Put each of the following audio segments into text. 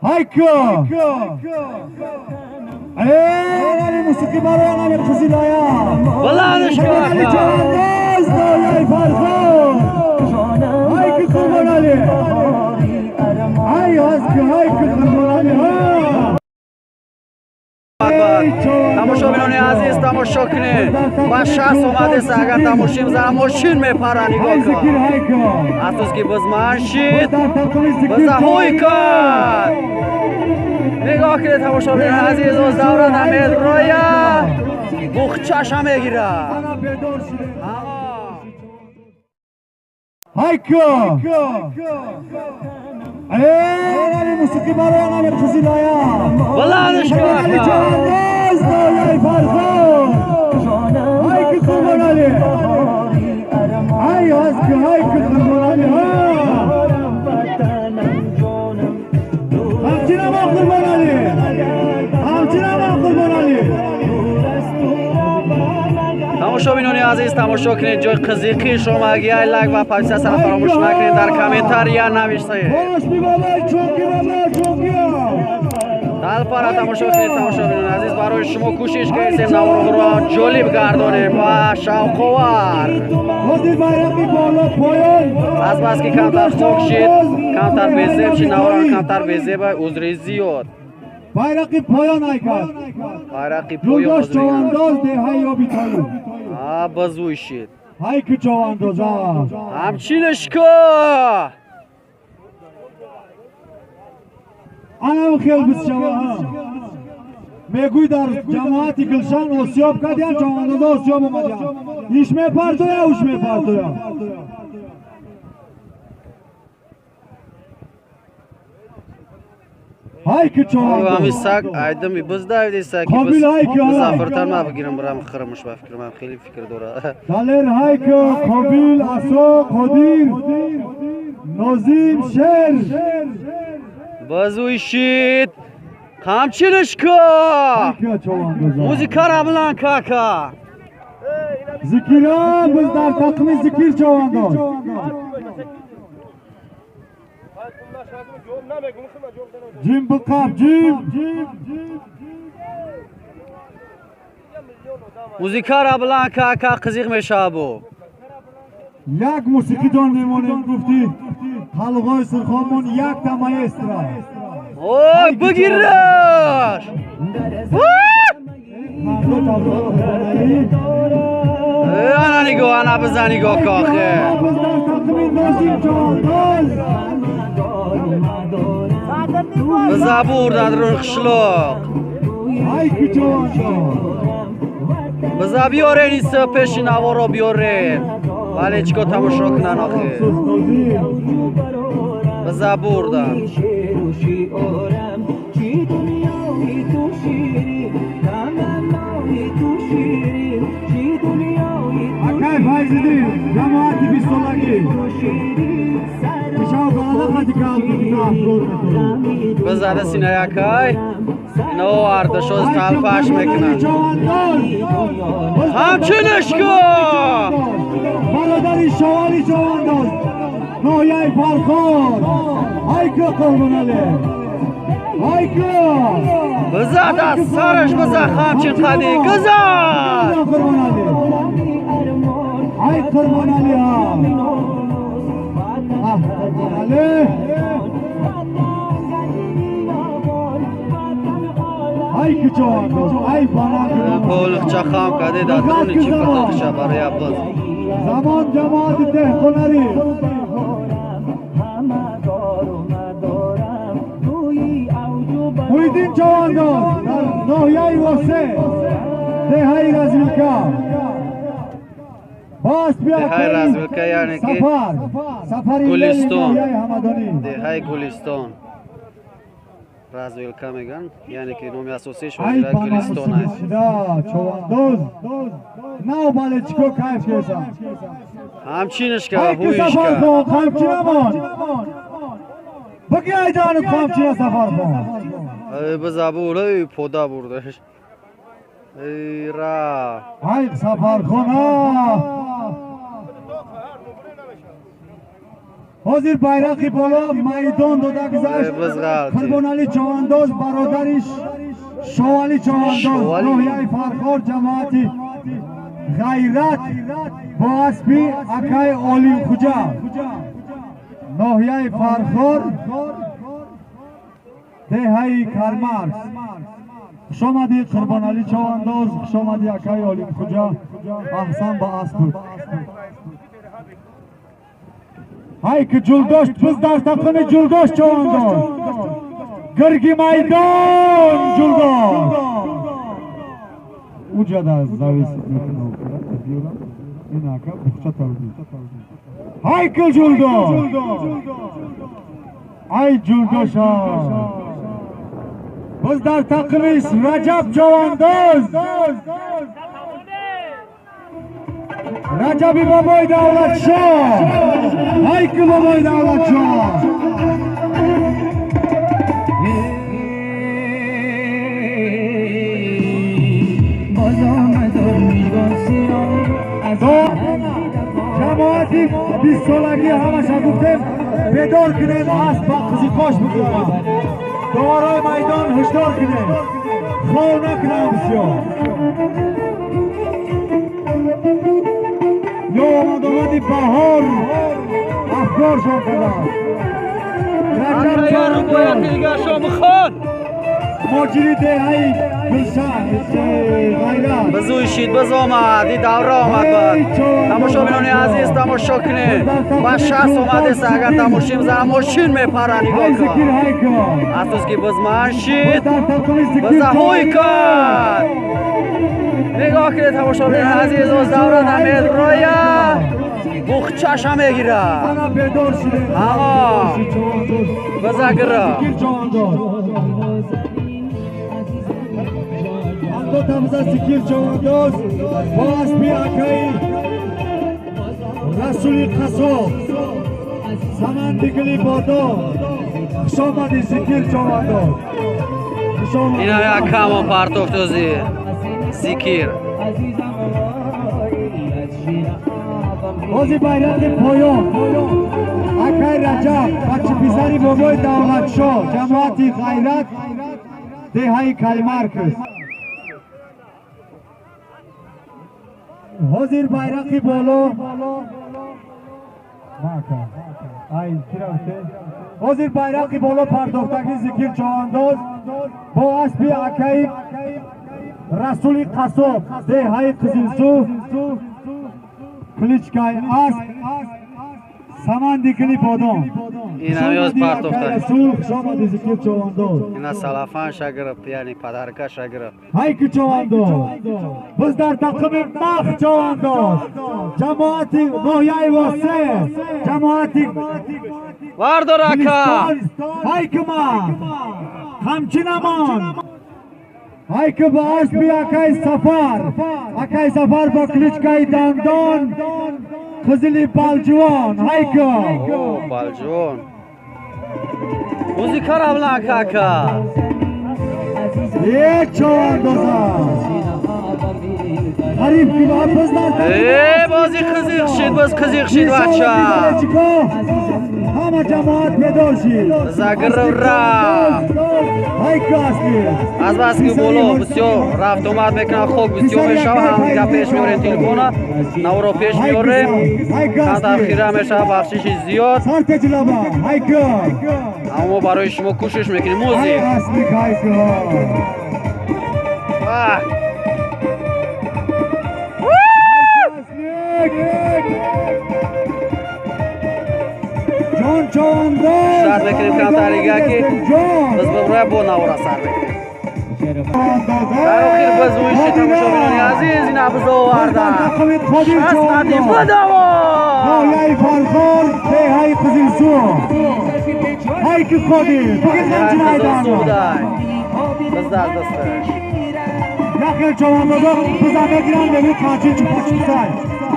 Hayko! Ey, musiqi барои ҳамин Қизилоя. Баландаш Қурбонали кун. Чавандоз, ноҳияи Фархор. Ҳайки Қурбонали. Ҳай ҳаст ки ҳайки Қурбонали. Тамошобинони азиз, тамошо кунед, ба шахс омадест, агар тамошин бизана, мошин мепара, нигоҳ Ҳай зикир кун. Ҳайко. Афсӯс ки бизман шид. Дар тақими зикир Биза ҳуй кард. Нигоҳ кунед, тамошобинони азиз, о завра намедроя, бухчаша мегирад. Ана бедор шудем. Ҳайко! Эй, ҳамин мусиқӣ барои ҳамин Қизилоя. Баландаш Қурбонали кун. Чавандоз, ноҳияи Фархор. Ҳайки Қурбонали. Ҳай ҳаст ки ҳайки Қурбонали. Ҳамчинамо Қурбонали. Ҳамчинамо Қурбонали. Тамошобинони азиз, тамошо кунед, ҷои қизиқи шумо агияй лайк ва подписаться фаромӯш накунед, дар комментария нависед. Бош бибабай, чоки баба, чоки. Талпара тамошо кунед, тамошобинони азиз, барои шумо кӯшиш кардем наворро ҷолиб гардонем ва шавқовар. Ҳозир байрақи боло поён. Азбаски камтар хок шид, камтар безеб шид, наворам камтар безеба, узри зиёд. Байрақи поён айкад. Байрақи поён. Юлдош Чавандоз, деҳаи Ёбитолу. А базуй шид. Ҳайки Чавандоз. Ҳамчинаш ку. Анам хел бисшава. Мегӯй дар ҷамоати Гулшан осиёб кардиям, чавандоза осиёб омадиям. Иш мепартоя, уш мепартоя. Ҳайки Ҳами Чавандоз. Саг айдами биз давиди саги. Қобил ҳайки, биз ҳай. Зафиртар ма бигирам, бирам хирамуш, ба фикрам хеле фикр дора. Далер ҳайки, Қобил, Асо, Қодир, Нозим, Шер. Базуй шид. Қамчинаш ку. Ҳайки Чавандоза. Музикара билан кака. Зикира biz дар тақими зикир Чавандоз. Ҷим биқаб, ҷим. Музикара билан кака, қизиқ мешава бу. Як мусиқидон мемонем, гуфтӣ ҳалғои сурхонмон якта маэстро. Ой, бигираш. Мардо тавлод Қурбоналӣ. Ана нигоҳ, ана бизан, нигоҳ кохе. Biz дар тақими Нозим Чавандоз. Биза бурдан рун қишлоқ. Ҳайки Чавандоз. Биза биёрен, иса пеши наворо биёрен. Вале чӣ кор тамошо кунан охе. Афсӯс, Нозим. Биза бурдан. Акай Файзиддин, ҷамоати бистсолагӣ. Ишав балада қади калф. Бизада синаякай. Ино ардашоз талпаш мекунанд. Ҳамчунаш ку. Бародари Шовали Чавандоз, ноҳияи Фархор. Ҳайки Қурбоналӣ. Ҳайки. Биза даст сараш, биза ҳамчин қади. Гузар. Қурбоналӣ. Ай Қурбоналӣ. А Қурбоналӣ. Ай ки Чавандоз, ай панаҳ. Полиқча хам каде дар дуруни чӣ патоқча барои аббоз. Замон ҷамоати деҳқонари. Муҳиддин Чавандоз дар ноҳияи Восе, деҳаи Развилка. Бас бия. Деҳаи Развилка, яъне ки Сафар. Сафари Гулистон. ноҳияи Ҳамадонӣ. Деҳаи Гулистон. Развилка меган, яъне ки номи асосиш Ай вазира Гулистон аст. Панаҳ Чавандоз. Нав балечко кайф кесан. Ҳамчинашка, Ҳайки ҳуйишка. Сафархон, қамчинамон. Буги айдану қамчина Сафархон. Эй, биза бур, эй, пода бурдаш. Эй, ра. Ай Сафархон, а. Ҳозир байрақи боло майдон дода гузашт. Қурбонали Човандоз бародариш Шовали Човандоз, ноҳияи Фархор, ҷамоати Ғайрат бо аспи акаи Олимхуҷа, ноҳияи Фархор, деҳаи Кармарс. Хуш омадӣ Қурбонали Човандоз, хуш омадӣ акаи Олимхуҷа. Аҳсан ба асп. Ҳай ки ҷулдош, биз дар тақими ҷулдош Човандоз. Гирги майдон ҷулдош. Уҷада зависит мекунад. Ин ака бухча тавди. Ҳай ки ҷулдош. Ай ҷулдоша. Биз дар тақими Раҷаб Човандоз. Раҷаби бобои Давлатшоҳ. Ҳай ки бобои Давлатшоҳ. Ҷамоати 20 солагӣ ҳамаша гуфтем, бедор кунем, асп ба қизиқош бигузорам. Доварои майдон ҳушдор кунем, хов накунам бисёр. Ё омад омади баҳор афкоршон кардааст. Раҷаб моҷири деҳаи Гулшан Ғайрат. Бизӯшид, биз омад, и давра омад. Бад тамошобинони азиз, тамошо кунед, ба 60 омадест. Агар тамошин зара, мошин мепара. Нигоҳ кун, афсӯс ки биз ман шид, биза ҳуй кард. Нигоҳ кунед, тамошобинони азиз, оз давра намедроя, бухчаша мегирад. Ҳамо биза гира. Ду тамза Зикир Човандоз бо аспи акаи Расули Қассоб, Самандигили Бодом. Хуш омадӣ, Зикир Човандоз. Инам як камон партофтози Зикир. Бози байрақи поён акаи Раҷаб, бачи писари бобои Давлатшоҳ, ҷамоати Ғайрат, деҳаи Калмаркс. Ҳозир байрақи боло, ай кирафте, ҳозир байрақи боло пардохтагӣ Зикир Човандоз бо аспи акаи Расули Қассоб, деҳаи Қизилсув, кличкаи асп Самандикили Бодом. Инам ёз партофта. Расул, хуш омадӣ, Зикир Човандоз. Ина салафан шагирифт, яъне подарка шагирифт. Ҳайки Човандоз. Биз дар тақими Мах Човандоз, ҷамоати ноҳияи Восе, ҷамоати Вардор, ака. Ҳайки мах ҳамчинамон. Ҳайки ба аспи акаи Сафар, акаи Сафар бо кличкаи Дандон, Қизили Балҷувон. Ҳайки Балҷувон. Музика равна, ака, ака. Е, човандоза, ғариб ки биз дар Э, бози қизиқ шид, боз қизиқ шид, бача. Ҳама ҷамоат бедор шид. Загирифт, рафт. Ҳайки асли. Аз бас ки боло бисёр рафтомад мекунад, хок бисёр мешавад, ҳамдига пеш меорем, телефона наворо пеш меорем, камтар хира мешавад, бахшиши зиёд. Сартеҷлаба ҳайки. Аммо мо барои шумо кӯшиш мекунем. Музик. Асли ҳайки. Аҳ! Ҷон Човандоз. Шарт мекунем камтарига ки биз биброя, бо навора сар мекунем. Дар охир биз ӯиши, тамошобинони азиз, ина биз оварда. 60 қадим бидаво. Ноҳияи Фархор, деҳаи Қизилсув. Ҳайки Қодир, бугин ҳамчунайдано. Биз дар дасташ. Яхел човандозо биза мегиранд, мегӯй қанчин чупа-чупсай.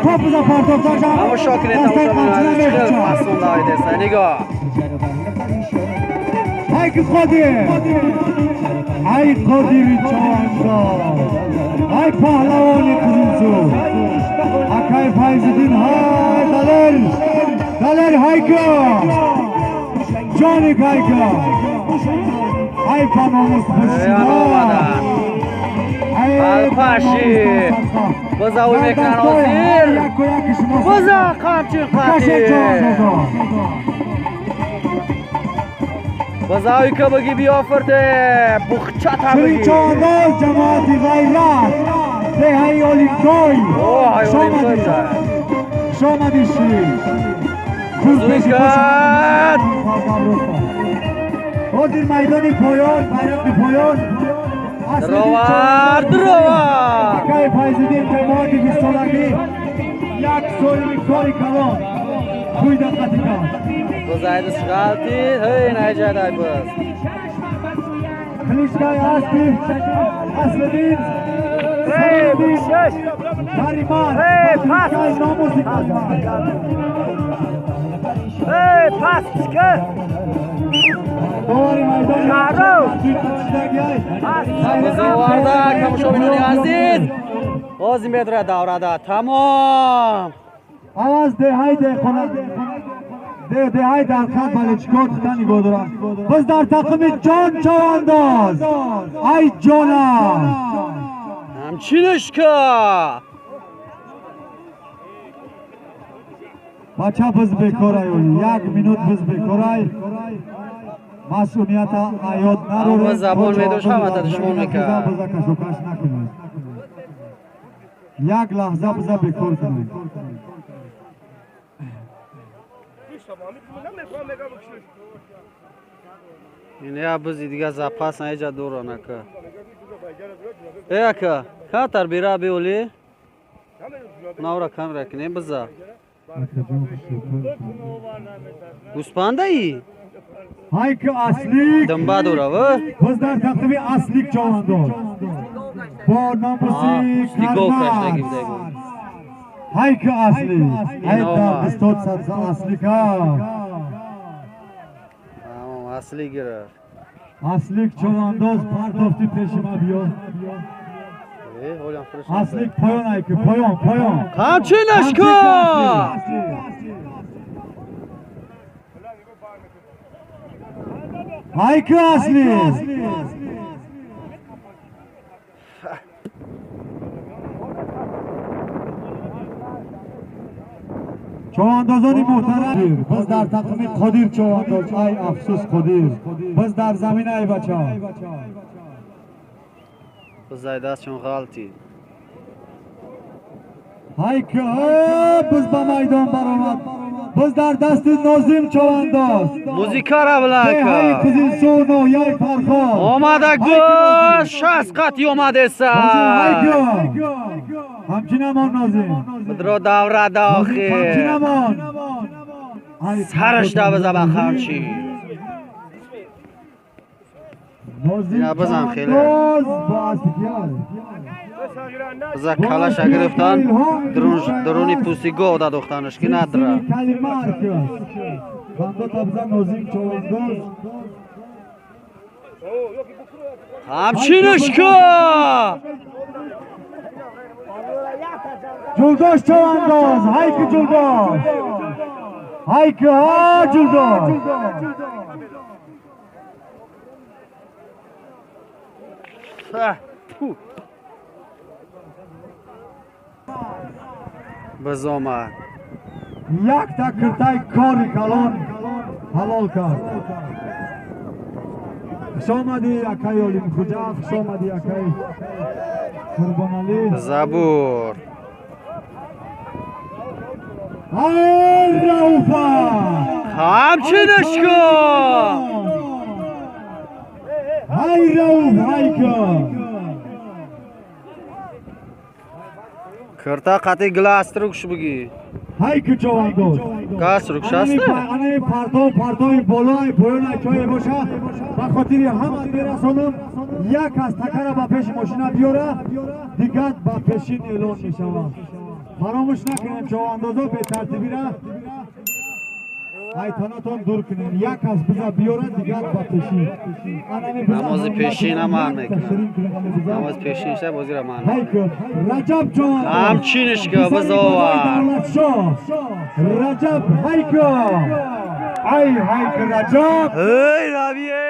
То биза партофташа. Тамошо кунед, тамошобинони азиз, чӣ хел фасон давидеста. Нигоҳ. Ҳайки Қодир. Ай Қодири човандоз. Ай паҳлавони Қизилсув. Акай Файзиддин, ҳай Далер. Далер Хайко! Ҷони Хайко! Ай паномус пушида! Алпаши! Бизавӣ мекунанд ҳозир! Биза қамчин қати! Бизавӣ ка бигӣ биёфирде! Бухчата бигӣ! Чорандоз ҷамоати ғайрат! Деҳаи Олимтой! Шомади ширин! Зуикат! Ҳозир майдони поён, байроқи поён. Дровар, дровар! Акаи Файзиддин ҷамоати бистсолагӣ як соҳиби кори калон кӯйда қатӣ кард. Бизайдис ғалтид, ҳей найҷадай биз. Клишкаи аспи Аслиддин Саиддин Кариман клишкаи номуси Кариман. Эй, пас чика! Бизоварда тамошобинони азиз, ҳозир медорад даврада тамом. Аваз деҳаи деҳқона деҳаи дархат балечкор хута нигоҳ дорад. Биз дар тақими ҷон чавандоз. Ай ҷона! Ҳамчинишка! Бача биз бекорай, як минут биз бекорай. Масъулията аёд надорем. Забон медошт, ҳамата душмон мекард. Биза кашокаш накунед. Як лаҳза биза бекор кунед. Ин я бизи дига запас наиҷа дора нака. Э ака, катар бира биоли? Навра камера кинем биза. Гӯспандаи? Хайки аслик! Дымба дора, в? Биз дар тақиби аслик чавандоз. Бо номуси Карман. Хайки аслик! Хайк дар бистод садза аслика. Аслик гирифт. Аслик чавандоз партофти пеши ма биё. Аслик поён айки, поён, поён. Қамчинашка! Хайки аслик! Чавандозони муҳтарам, биз дар тақими Қодир чавандоз. Ай афсӯс Қодир. Биз дар замин ай бача. Бизай дастшон ғалтид. Хайки биз ба майдон баромад. Биз дар дасти Нозим чавандоз. Музикара биланка. Деҳаи Қизилсу ноҳияи Фархор. Омада гӯш, 60 қати омадеса. Ҳамчинамон Нозим. Бидро даврада охир. Ҳамчинамон. Сараш давза ба қамчи. Бизан хеле. Биза калаша гирифтан, дуруни пӯсти гов дадохтанаш ки надра. Ҳамчинишка! Ҷулдош чавандоз, ҳайки ҷулдош. Ҳайки ҳа ҷулдош. Биз омад. Якта киртаи кори калон ҳалол кард. Хуш омадӣ акаи Олимхуҷа, хуш омадӣ акаи Қурбоналӣ. Забур. Ай Рауфа! Ҳамчинишка! Ай Рауф, ҳайка! Кирта қати гластрук шубги. Ҳайки чавандоз. Гаструк шаста? Ана партов, партови болои поёна чое боша. Ба хотири ҳама мерасонам, як аз такара ба пеши мошина биёра, дигар ба пешин эълон мешавад. Фаромӯш накунем чавандозо бетартибира. Айтанатон дур кунед, як аз биза биёрад, дигар ба пешин. Намози пешина ман мекунам, намози пешинша бозира ман. Раҷаб ҷон. Ҳамчиниш ка бизовар. Раҷаб, ҳайко, ай ҳайк, Раҷаб. Эй, Рабие.